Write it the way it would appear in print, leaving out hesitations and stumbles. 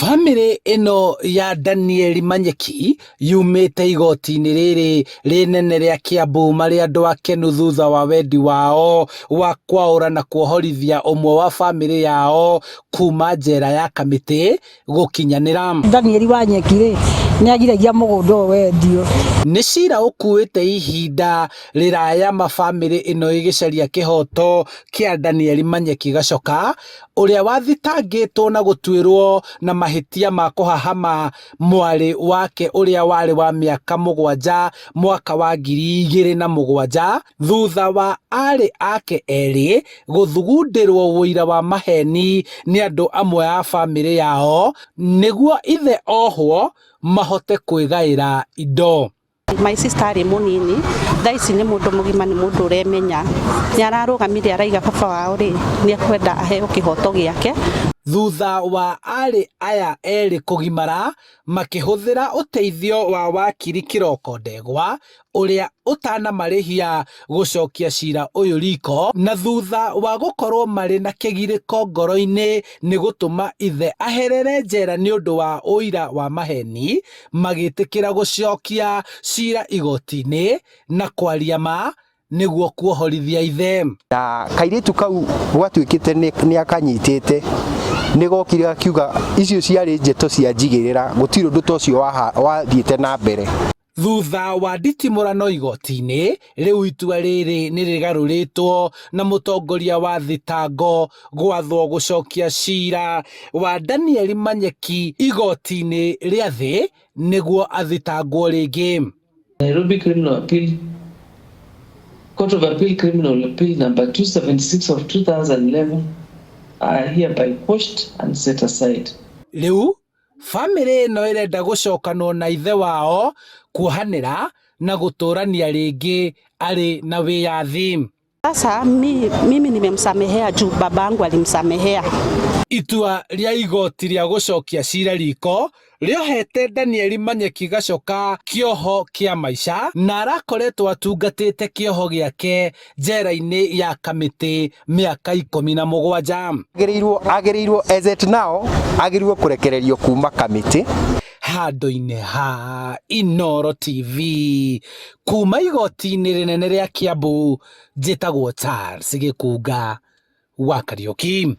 Bamĩrĩ ĩno ya Daniel Manyeki yumĩte igoti-inĩ rĩrĩ rĩnene rĩa Kiambu marĩ andũ akenu thutha wa wendi wao wa kwaũra na kuohorithia ũmwe wa bamĩrĩ yao kuma njera ya Kamĩtĩ gũkinyanĩra. Daniel Wanyeki rĩ, nĩ agiragia mũgũnda ũyũ wendio. Nĩ cira ũkuĩte ihinda rĩraya ma bamĩrĩ ĩno ĩgĩcaria kĩhoto kĩa Daniel Manyeki Gachoka ũrĩa wathitangĩtwo na gũtuĩrwo na mahĩtia ma kũhahama mwarĩ wake ũrĩa warĩ wa mĩaka 7 mwaka wa 2007 thutha wa arĩ ake erĩ gũthugundĩrwo ũira wa maheni nĩ andũ amwe a bamĩrĩ yao nĩguo ithe ohwo mahote kwĩgaĩra indo. My sister arĩ mũnini, thaa ici nĩ mũndũ mũgima, nĩ mũndũ ũremenya. Nĩ ararũgamire araiga baba wao rĩ, nĩ ekwenda aheo kĩhoto gĩake. Thutha wa arĩ aya erĩ kũgimara makĩhũthĩra ũteithio wa wakiri Kĩroko Ndegwa ũrĩa ũtanamarĩhia gũcokia cira ũyũ riko, na thutha wa gũkorwo marĩ na kĩgirĩko ngoro-inĩ nĩ gũtũma ithe aherere njera nĩ ũndũ wa ũira wa maheni, magĩtĩkĩra gũcokia cira igoti-inĩ na kwaria ma nĩguo kuohorithia ithe. Na kairĩtu kau gwatuĩkĩte nĩ akanyitĩte, nĩ gokire gakiuga icio ciarĩ njeto cia njigĩrĩra, gũtirĩ ũndũ ta ũcio wathiĩte na mbere. Thutha wa nditimũrano igoti-inĩ, rĩu itua rĩrĩ nĩ rĩgarũrĩtwo na mũtongoria wa thitango gwathwo gũcokia cira wa Daniel Manyeki igoti-inĩ rĩa thĩ nĩguo athitangwo rĩngĩ. Nairobi Criminal Appeal Court of Appeal Criminal Appeal number 276 of 2011 are hereby quashed and set aside. Rĩu bamĩrĩ ĩno ĩrenda gũcokanwo na ithe wao kuohanĩra na gũtũrania rĩngĩ arĩ na wĩyathi. Sasa mimi nimemsamehea juu babangu alimsamehea. Itua rĩa igoti rĩa gũcokia cira riko rĩohete Daniel Manyeki Gachoka kĩoho kĩa maica na arakoretwo atungatĩte kĩoho gĩake njera-inĩ ya Kamĩtĩ mĩaka 17. Agĩrĩirwo as at now agĩrĩirwo kũrekererio kuma Kamĩtĩ. Handũ-inĩ ha Inooro TV kuma igoti-inĩ rĩnene rĩa Kiambu, njĩtagwo Charles Gĩkunga wa Kariũki.